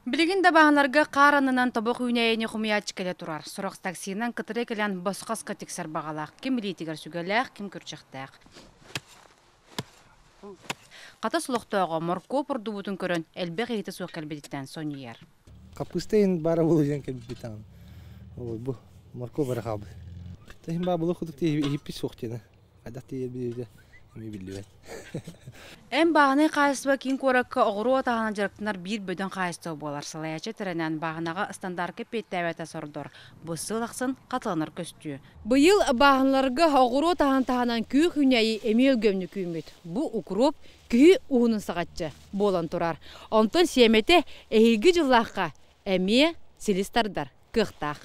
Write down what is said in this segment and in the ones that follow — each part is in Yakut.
Билигин да бааһыналарга хаар аннынан тобох үүнээйини хомуйааччы кэлэ турар. Сорох таксинан кытары кэлэн босхоска тиксэр баҕалаах. Ким илиитигэр сүгэлээх, ким күрдьэхтээх. Хатас олохтооҕо моркуоп ордубутун көрөн элбэх иһитэ суох кэлбититтэн сонньуйар. Хаппыыста иһин баара буолуо диэн кэлбит даҕаны. Бу моркуоп эрэ хаалбыт. Иһин баа булуох курдук иһиппит суох диэн. Хайдах тиийэрбит эмиэ биллибэт. Эн бааһынай хаһаайыстыба киин куоракка оҕуруо атаҕынан дьарыктанар биир бөдөҥ хаһаайыстыба буолар. Салайааччы тэринэн бааһынаҕа ыстандаарка эппиэттээбэтэ сордор. Бу сыл ахсын хатыланар көстүү. Быйыл бааһыналарга оҕуруо таһан таһынан күөх үүнээйи эмиэ өлгөмнүк үүммүт. Бу укроп күһү уһунун саҕаччы буолан турар. Онтон сиэмэтэ эһиилги дьыллаахха эмиэ силис тардар кыахтаах.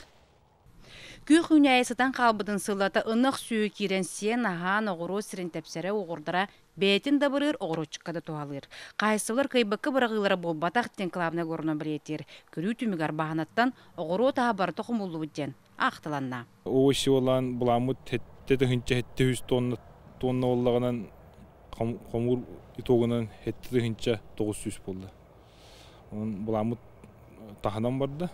Күөх үүнээйи сытан хаалбытын сыллата ынах сүөһү киирэн сиэн-аһаан оҕуруот сирин тэпсэрэ уоҕурдара бэйэтин да абырыыр, оҕуруотчукка да туһалыыр. Хаһаайыстыбалар кыайбакка быраҕыылара буолбатах диэн кылаабынай горнон бэлиэтиир. Көрүү түмүгэр баһанаттан оҕуруот аһа барыта хомуллубут диэн аахталанна. Овощи буолаан буламмыт сэттэ тыһыынча сэттэ үс тонна тонна буоллаҕынан хомуур итогунан сэттэ тыһыынча тоҕус сүүс буолла. Онон буламмыт таһынан барда.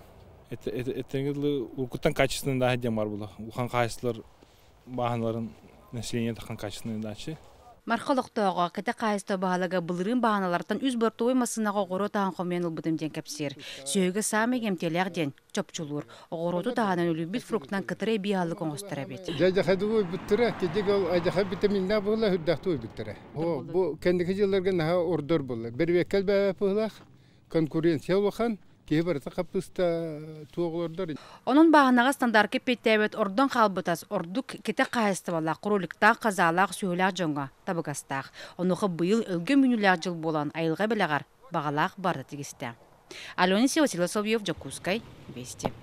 Этэргэ дылы уруккуттан качественный дааһы диэн баар буолла. Улахан хаһаайыстыбалар бааһыналарын население тахан качественный даачы. Марха олохтооҕо кэтэх хаһаайыстыба баһылыга былырыын баһаналартан үс бортовой массыынаҕа оҕуруот аһын хомуйан ылбытым диэн кэпсиир. Сүөһүгэ саамай кэмтиэлээх диэн чопчулуур. Оҕуруоту таһынан үлүйбүт фруктанан кытары эбии аһылык оҥостор эбит. Дьадьахадыы уйбуттара, кидик ол адьаха витаминнаах буолла, үрдэхтүү уйбуттара. Бу кэнники дьылларга наһаа ордор буолла. Бэрбиэккэл бэйэ быһыылаах, конкуренция улахан, киһи барыта хаппыыста туох олордор. Онон бааһынаҕа стандартка эппиэттээбэт ордон хаалбыт ас ордук кэтэх хаһаайыстыбалаах, кроликтаах, хазаалаах, сүөһүлээх дьоҥҥо табыгастаах. Онуоха быйыл өлгөм үүнүүлээх дьыл буолан айылҕа бэлэҕэр баҕалаах барыта тигистэ. Алена Василий Соловьев, Дьокуускай, Вести.